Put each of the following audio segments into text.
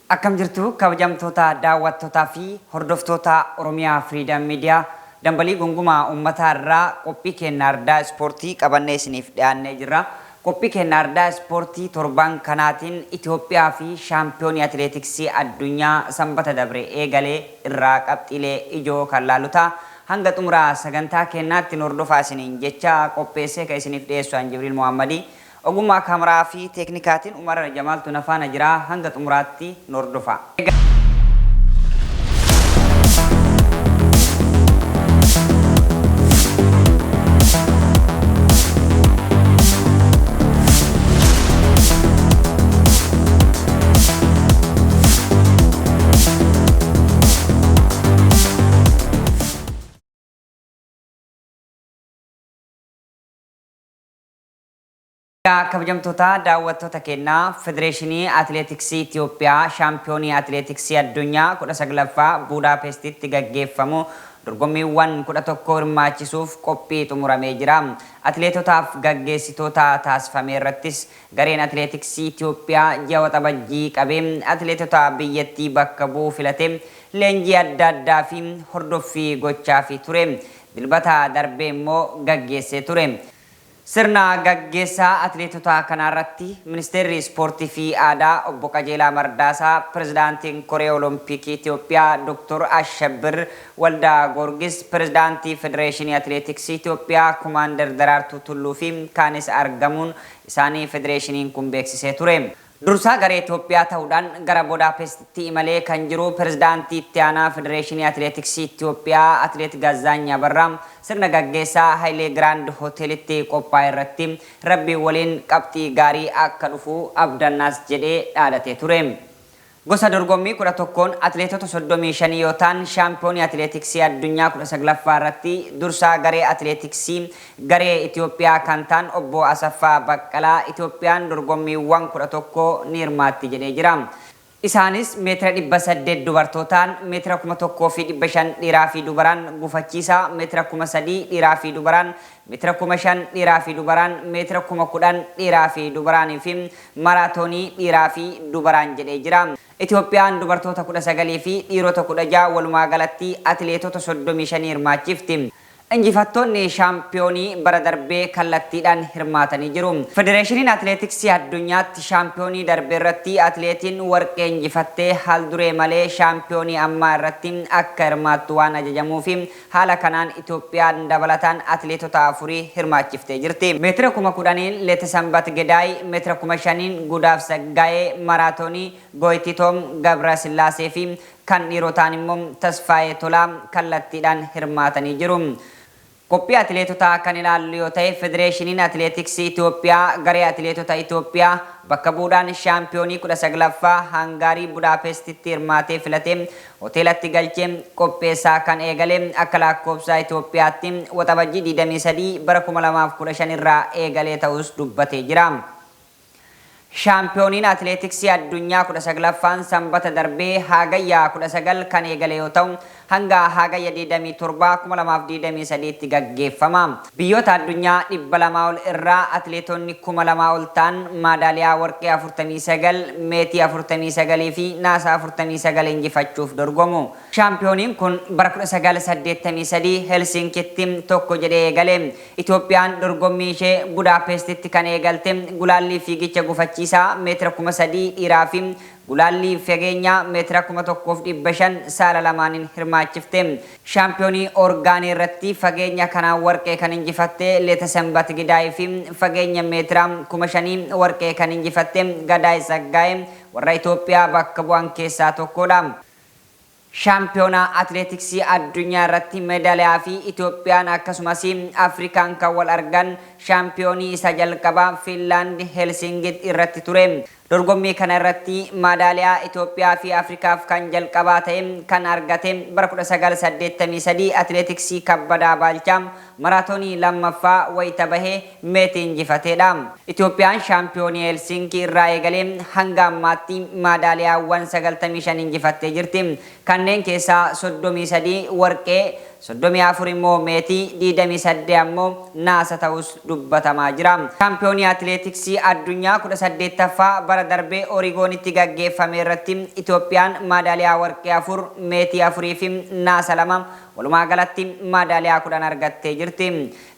Akkam jirtu kabajamtoota daawwattootaa fi hordoftoota Oromiyaa Freedom Media dambalii gongumaa uummataa irraa qophii keenya ardaa ispoortii qabannee isiniif dhiyaannee jirra. Qophii keenya ardaa ispoortii torban kanaatiin Itoophiyaa fi shaampiyoonii atileetiksii addunyaa sanbata dabre eegalee irraa qabxiilee ijoo kan laallu ta'a. Hanga xumura sagantaa keenyaatti nu hordofaa isiniin jecha qopheessee kan isiniif dhiyeessu an Jibriil Mohaammadii. Ogummaa kaameraa fi teeknikaatiin Umar Jamaaltu na faana jira. Hanga xumuraatti nu hordofaa. Kabajamtoota daawwattoota keenyaa Federeeshinii Atileetiksii Itoophiyaa shaampiyoonii atileetiksii addunyaa 19ffaa Buudaapestitti gaggeeffamu dorgommiiwwan 11 hirmaachisuuf qophii xumuramee jira. Atileetotaaf gaggeessitoota taasifame irrattis gareen atileetiksii Itoophiyaa ji'a waxabajjii qabee atileetota biyyattii bakka bu'u filate leenjii adda addaa fi hordoffii gochaafii ture. Dilbata darbee immoo gaggeessee ture. Sirna gaggeessaa atileetota kanaarratti Ministeerri Ispoortii fi Aadaa Obbo Qajeelaa Mardaasaa, Pirezidaantiin Koree Olompikii Itoophiyaa Dr. Ashabbir Walda Goorgis, Pirezidaantii Federeeshinii Atileetiksii Itoophiyaa Komaander Daraartuu Tulluu fi kaanis argamuun isaanii federeeshiniin kun beeksisee ture. Dursaa garee Itoophiyaa ta'uudhaan gara Budaapestitti imalee kan jiru Pirezidaantii Itti Aanaa Federeeshinii Atileetiksii Itoophiyaa Atileet Gazzaany Abarraa sirna gaggeessaa Hayilee Giraand Hoteelitti qophaa'e irratti Rabbiin waliin qabxii gaarii akka dhufu abdannaas jedhee dhaadatee ture. Gosa dorgommii 11n atileetota 35 yoo ta'an shaampiyoonii atileetiksii addunyaa 19ffaa irratti dursaa garee atileetiksii garee Itoophiyaa kan ta'an obbo Asaffaa Baqqalaa Itoophiyaan dorgommiiwwan 11 ni hirmaatti jedhee jira. Isaanis meetira 800 dubartootaan, meetira 1500 dhiiraa fi dubaraan gufachiisaa, meetira 3000 dhiiraa fi dubaraan, meetira 5000 dhiiraa fi dubaraan, meetira 10,000 dhiiraa fi dubaraanii fi maraatoonii dhiiraa fi dubaraan jedhee jira. Itoophiyaan dubartoota 19 fi dhiirota 16 walumaa galatti atileetota 35 hirmaachifti. Injifattoonni shaampiyoonii bara darbee kallattiidhaan hirmaatanii jiru. Federeeshiniin Atileetiksii Addunyaatti shaampiyoonii darbe irratti atileetiin warqee injifatte haal-duree malee shaampiyoonii ammaa irratti akka hirmaattu waan ajajamuufi haala kanaan Itoophiyaan dabalataan atileetota afurii hirmaachiftee jirti. Meetira 10,000n Letesanbat Gedaay, meetira 5,000n Gudaaf Tsaggaayee, maraatoonii Gooytitoom Gabrasillaasee fi kan dhiirotaan immoo Tasfaayee Tolaa kallattiidhaan hirmaatanii jiru. Qophii atileetotaa kan ilaallu yoo ta'e Federeeshiniin Atileetiksii Itoophiyaa garee atileetota Itoophiyaa bakka bu'uudhaan shaampiyoonii 19ffaa Haangaarii Budaapestitti hirmaatee filate hoteelatti galchee qopheessaa kan eegale akka lakkoofsa Itoophiyaatti Waxabajjii 23 bara 2015 irraa eegalee ta'uus dubbatee jira. Shaampiyooniin Atileetiksii Addunyaa 19ffaan Sanbata darbee Haagayya 19 kan eegale yoo ta'u, hanga Haagayya 27, 2023tti gaggeeffama. Biyyoota addunyaa 200 ol irraa atileetonni 2000 ol ta'an maadaaliyaa warqee 49, meetii 49 fi naasaa 49 injifachuuf dorgomu. Shaampiyooniin kun bara 1983 Helsinkitti tokko jedhee eegale. Itoophiyaan dorgommii ishee Budaapestitti kan eegalte gulaallii fiigicha gufachiisaa meetira 3000 dhiiraa fi gulaallii fageenyaa meetira 1500 saala lamaaniin hirmaachifte. Shaampiyoonii Oorgaanii irratti fageenya kanaan warqee kan injifatte Letesenbat Gidaay fi fageenya meetira 5000 warqee kan injifatte Gadaay Tsaggaayee warra Itoophiyaa bakka bu'an keessaa tokkodha. Shaampiyoonaa Atileetiksii Addunyaa irratti meedaaliyaa fi Itoophiyaan akkasumas Afrikaan kan wal argan shaampiyoonii isa jalqabaa Fiinlaand Helsingitti irratti ture. Dorgommii kana irratti maadaaliyaa Itoophiyaa fi Afrikaaf kan jalqabaa ta'e kan argate bara 1983 atileetiksii Kabbadaa Baalchaa maraatoonii lammaffaa wayita bahee meetii injifateedha. Itoophiyaan shaampiyoonii Helsiinkii irraa eegalee hanga ammaatti maadaaliyaawwan 95 injifattee jirti. Kanneen keessaa 33 warqee, 34 immoo meetii, 28 ammoo naasa ta'us dubbatamaa jira. Shaampiyoonii atileetiksii addunyaa 18ffaa bara darbee Origoonitti gaggeeffame irratti Itoophiyaan maadaaliyaa warqee 4, meetii 4 fi naasa 2, walumaa galatti maadaaliyaa 10 argattee jirti.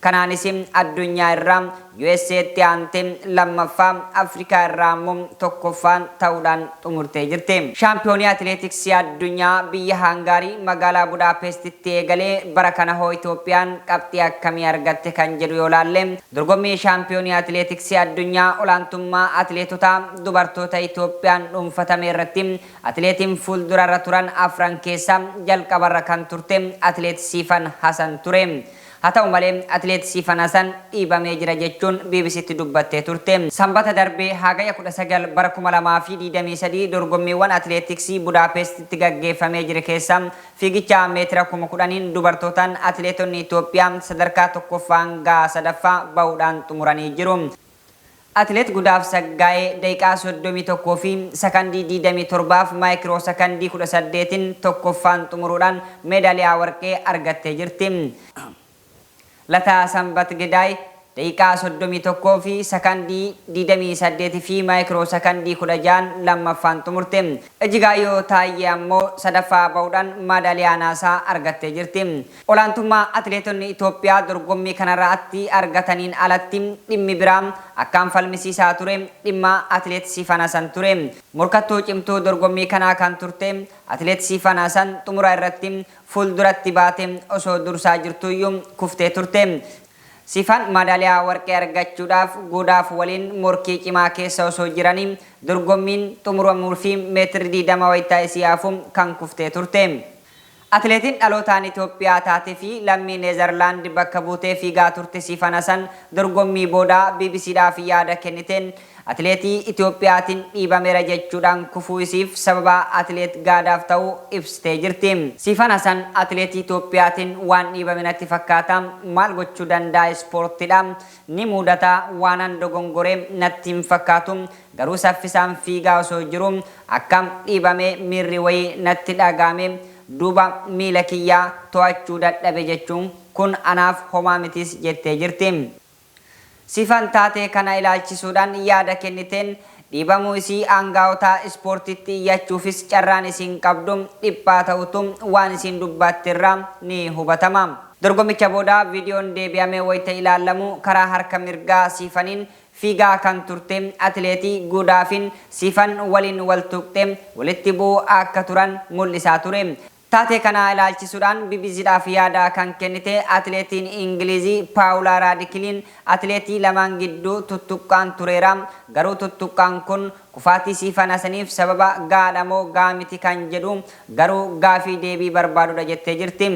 Kanaanis addunyaa irraa USAtti aantee lammaffaa, Afrikaa irraa ammoo tokkoffaan ta'uudhaan xumurtee jirti. Shaampiyoonii atileetiksii addunyaa biyya Haangaarii magaalaa Budaapestitti eegalee bara kana hoo Itoophiyaan qabxii akkamii argatte kan jedhu yoo laalle, dorgommii shaampiyoonii atileetiksii addunyaa olaantummaa atileetota dubartoota Itoophiyaan dhuunfatame irratti atileetiin fuuldurarra turan afran keessaa jalqabarra kan turte atileet Siifan Hasan ture. Haa ta'u malee atileet Siifan Hasan dhiibamee jira jechuun BBCtti dubbattee turte. Sanbata darbe Hagaya 19 bara 2023 dorgommiiwwan atileetiksii Budaapestitti gaggeeffamee jire keessaa fiigicha meetira 10,000n dubartootaan atileetonni Itoophiyaa sadarkaa tokkoffaa hanga sadaffaa bahuudhaan xumuranii jiru. Atileet Gudaaf Tsaggaayee daqiiqaa 31 fi sakandii 27f maayikiroo sakandii 18n tokkoffaan xumuruudhaan meedaaliyaa warqee argattee jirti. Lataa Sanbat Gidaay daqiiqaa 31 fi sakandii 28 fi maayikiroo sakandii 16n lammaffaan xumurte. Ijigaayyoo Taayyee ammoo sadaffaa bahuudhaan maadaaliyaa naasaa argattee jirti. Olaantummaa atileetonni Itoophiyaa dorgommii kanarraatti argataniin alatti dhimmi biraa akkaan falmisiisaa ture dhimma atileet Siifan Hasan ture. Morkattuu cimtuu dorgommii kanaa kan turte atileet Siifan Hasan xumura irratti fuulduratti baate osoo dursaa jirtuuyyuu kuftee turte. Siifan maadaaliyaa warqee argachuudhaaf Guudaaf waliin morkii cimaa keessa osoo jiranii dorgommiin xumuramuufi meetirri 20 wayita isii hafu kan kuftee turte. Atileetiin dhalootaan Itoophiyaa taate fi lammii Neezarlaand bakka buutee fiigaa turte Siifan Hasan dorgommii booda BBCdhaaf yaada kenniteen atileetii Itoophiyaatiin dhiibameera jechuudhaan kufuu isiif sababa atileet Gaadaaf ta'uu ibsitee jirti. Siifan Hasan atileetii Itoophiyaatiin waan dhiibame natti fakkaata, maal gochuu danda'a, ispoortidha, ni muudata, waanan dogongore natti hin fakkaatu, garuu saffisaan fiigaa osoo jiruu akka dhiibame miirri wayii natti dhaga'ame, duuba miila kiyya to'achuu dadhabe jechuun kun anaaf homaa mitis jettee jirti. Siifan taatee kana ilaalchisuudhaan yaada kenniteen dhiibamuu isii aangaa'ota ispoortiitti iyyachuufis carraan isiin qabdu dhiphaa ta'utu waan isiin dubbatte irraa ni hubatama. Dorgommicha booda viidiyoon deebi'amee wayita ilaallamu karaa harka mirgaa Siifaniin fiigaa kan turte atileetii Guudaafin Siifan waliin wal tuqxe walitti bu'uu akka turan mul'isaa ture. Taatee kana ilaalchisuudhaan BBCdhaaf yaada kan kennite atileetiin Ingilizii Paawulaa Raadikiliin atileetii lamaan gidduu tuttuqqaan tureera, garuu tuttuqqaan kun kufaatii Siifan Hasaniif sababa ga'aadha moo ga'aa miti kan jedhu garuu gaafii deebii barbaadudha jettee jirti.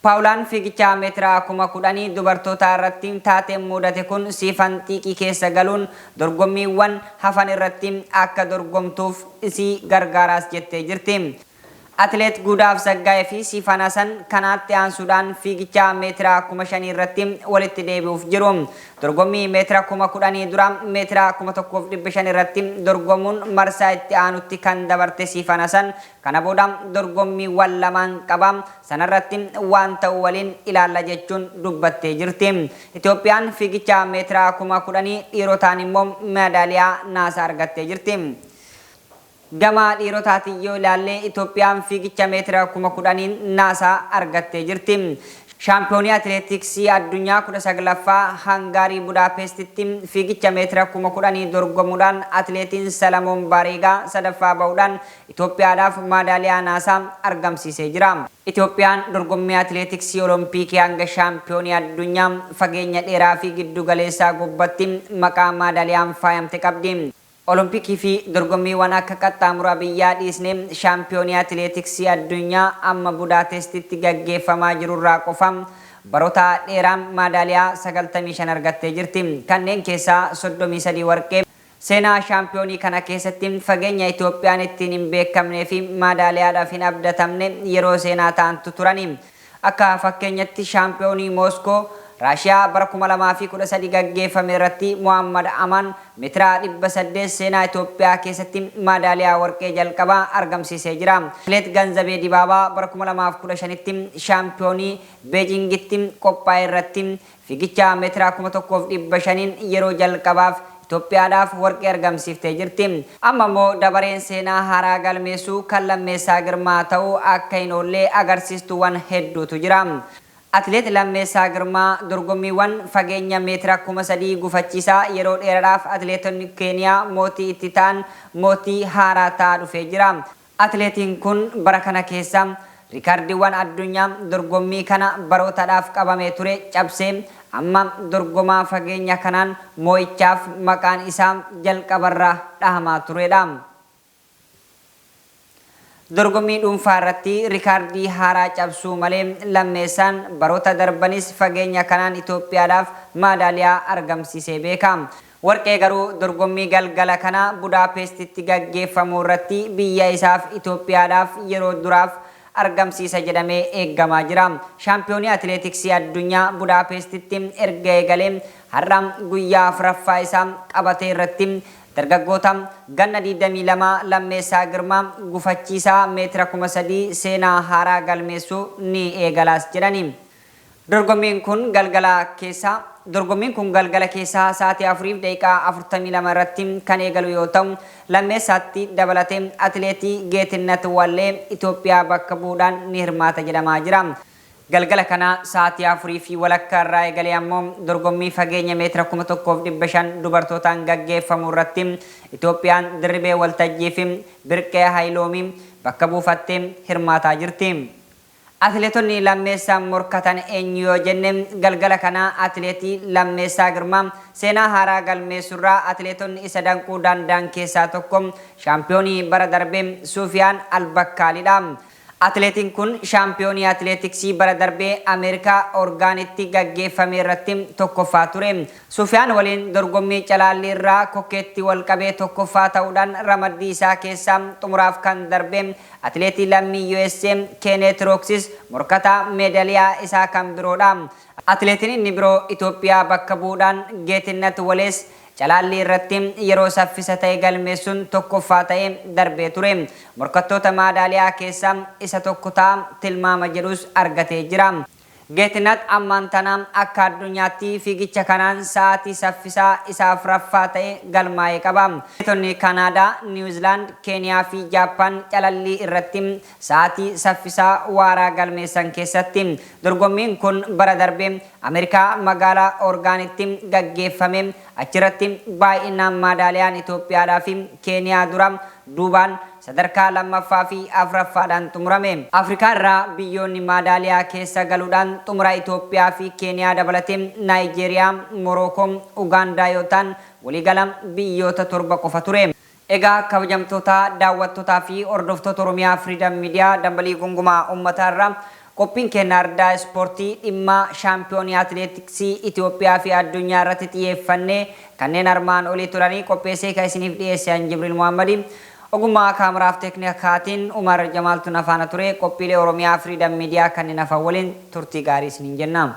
Paawulaan fiigicha meetira 10,000 dubartootaa irratti taateen muudate kun Siifan xiiqii keessa galuun dorgommiiwwan hafan irratti akka dorgomtuuf isii gargaaraas jettee jirti. Atileet Guudaaf Tsaggaayee fi Siifan Hasan kanaatti aansuudhaan fiigicha meetira 5,000 irratti walitti deebi'uuf jiru. Dorgommii meetira 10,000 dura meetira 1,500 irratti dorgomuun marsaa itti aanutti kan dabarte Siifan Hasan kana booda dorgommiiwwan lamaan qaba, sanarratti waan ta'u waliin ilaalla jechuun dubbattee jirti. Itoophiyaan fiigicha meetira 10,000 dhiirotaan immoo meedaaliyaa naasaa argattee jirti. Gama dhiirotaatiin yoo ilaalle Itoophiyaan fiigicha meetira 10,000n naasaa argattee jirti. Shaampiyoonii atileetiksii addunyaa 19ffaa Hangarii Budaapestitti fiigicha meetira 10,000 dorgomuudhaan atileetiin Salamoon Baareegaa sadaffaa bahuudhaan Itoophiyaadhaaf maadaaliyaa naasaa argamsiisee jira. Itoophiyaan dorgommii atileetiksii Olompikii hanga shaampiyoonii addunyaa fageenya dheeraa fi giddu galeessaa gubbatti maqaa maadaaliyaan faayamte qabdi. Olompikii fi dorgommiiwwan akka qaxxaamura biyyaa dhiisnee shaampiyoonii atileetiksii addunyaa amma Budaatestitti gaggeeffamaa jirurraa qofa baroota dheeraan maadaaliyaa 95 argattee jirti. Kanneen keessaa 33 warqee. Seenaa shaampiyoonii kana keessatti fageenya Itoophiyaan ittiin hin beekamnee fi maadaaliyaadhaaf hin abdatamne yeroo seenaa ta'antu turani. Akka fakkeenyatti shaampiyoonii Mooskoo Raashiyaa bara 2013 gaggeeffame irratti Muhammad Amaan meetira 800 seenaa Itoophiyaa keessatti maadaaliyaa warqee jalqabaa argamsiisee jira. Atileet Ganzabee Dibaabaa bara 2015tti shaampiyoonii Beejingitti qophaa'e irratti fiigicha meetira 1500n yeroo jalqabaaf Itoophiyaadhaaf warqee argamsiiftee jirti. Amma immoo dabareen seenaa haaraa galmeessuu kan Lammeessaa Girmaa ta'uu akka hin oolle agarsiistuuwwan hedduutu jira. Atileet Lammeessaa Girmaa dorgommiiwwan fageenya meetira 3000 gufachiisaa yeroo dheeraadhaaf atileetonni Keeniyaa mootii itti ta'an mootii haaraa ta'aa dhufee jira. Atileetiin kun bara kana keessa riikardiiwwan addunyaa dorgommii kana barootadhaaf qabamee ture cabsee amma dorgomaa fageenya kanaan moo'ichaaf maqaan isaa jalqabarra dhahamaa turedha. Dorgommii dhuunfaa irratti riikaardii haaraa cabsuu malee Lammeessaan baroota darbanis fageenya kanaan Itoophiyaadhaaf maadaaliyaa argamsiisee beeka. Warqee garuu dorgommii galgala kana Budaapeestitti gaggeeffamu irratti biyya isaaf Itoophiyaadhaaf yeroo duraaf argamsiisa jedhamee eeggamaa jira. Shaampiyoonii atileetiksii addunyaa Budaapeestitti erga eegalee har'a guyyaa afuraffaa isaa qabatee irratti dargaggoota ganna 22 Lammeessaa Girmaa gufachiisaa meetira 3000 seenaa haaraa galmeessuu ni eegalaas jedhani. Dorgommiin kun galgala keessa Dorgommiin kun galgala keessaa sa'aatii 4:42 irratti kan eegalu yoo ta'u, Lammeessaatti dabalatee atileetii Geetinnat Wallee Itoophiyaa bakka bu'uudhaan ni hirmaata jedhamaa jira. Galgala kana sa'aatii 4:30 irraa eegalee ammoo dorgommii fageenya meetira 1500 dubartootaan gaggeeffamu irratti Itoophiyaan Dirribee Waltajjii fi Birqee Hayiloomii bakka buufattee hirmaataa jirti. Atileetonni Lammeessaan morkatan eenyu yoo jenne galgala kana atileetii Lammeessaa Girmaa seenaa haaraa galmeessurraa atileetonni isa danquu danda'an keessaa tokko shaampiyoonii bara darbee Suufiyaan Albakkaalidha. Atileetiin kun shaampiyoonii atileetiksii bara darbee Ameerikaa Orgaanitti gaggeeffame irratti tokkoffaa ture. Sufiyaan waliin dorgommii calaallii irraa kokkeetti wal qabee tokkoffaa ta'uudhaan ramaddii isaa keessaa xumuraaf kan darbe atileetii lammii USA Keeneet Rooksis morkataa meedaliyaa isaa kan biroodha. Atileetiin inni biroo Itoophiyaa bakka bu'uudhaan Geetinnat Walees calaallii irratti yeroo saffisa ta'e galmeessuun tokkoffaa ta'ee darbee ture. Morkattoota maadaaliyaa keessaa isa tokko ta'a tilmaama jedhus argatee jira. Geetinnat ammaan tana akka addunyaatti fiigicha kanaan sa'aatii saffisaa isa afraffaa ta'e galmaa'ee qaba. Atileetonni Kanaadaa, Niwuzilaand, Keeniyaa fi Jaappaan calallii irratti sa'aatii saffisaa waaraa galmeessan keessatti. Dorgommiin kun bara darbe Ameerikaa magaalaa Orgaanitti gaggeeffame. Achirratti baay'inaan maadaaliyaan Itoophiyaadhaa fi Keeniyaa dura duubaan sadarkaa lammaffaa fi afraffaadhaan xumurame. Afrikaa irraa biyyoonni maadaaliyaa keessa galuudhaan xumura Itoophiyaa fi Keeniyaa dabalatee Naayijeeriyaa, Morookoo, Ugaandaa yoo ta'an waliigala biyyoota torba qofa ture. Egaa kabajamtoota daawwattootaa fi hordoftoota Oromiyaa Freedom Media dambalii gungumaa uummataa irraa qophiin keenya ardaa ispoortii dhimma shaampiyoonii atileetiksii Itoophiyaa fi addunyaa irratti xiyyeeffannee kanneen armaan olii turanii qopheessee kan isiniif dhiyeesse an Jibriil Muhammadi. Ogummaa kaameraaf teeknikaatiin Umar Jamaaltuun afaana ture. Qophiilee Oromiyaa Freedom Media kanneen hafan waliin turtii gaarii isiniin jenna.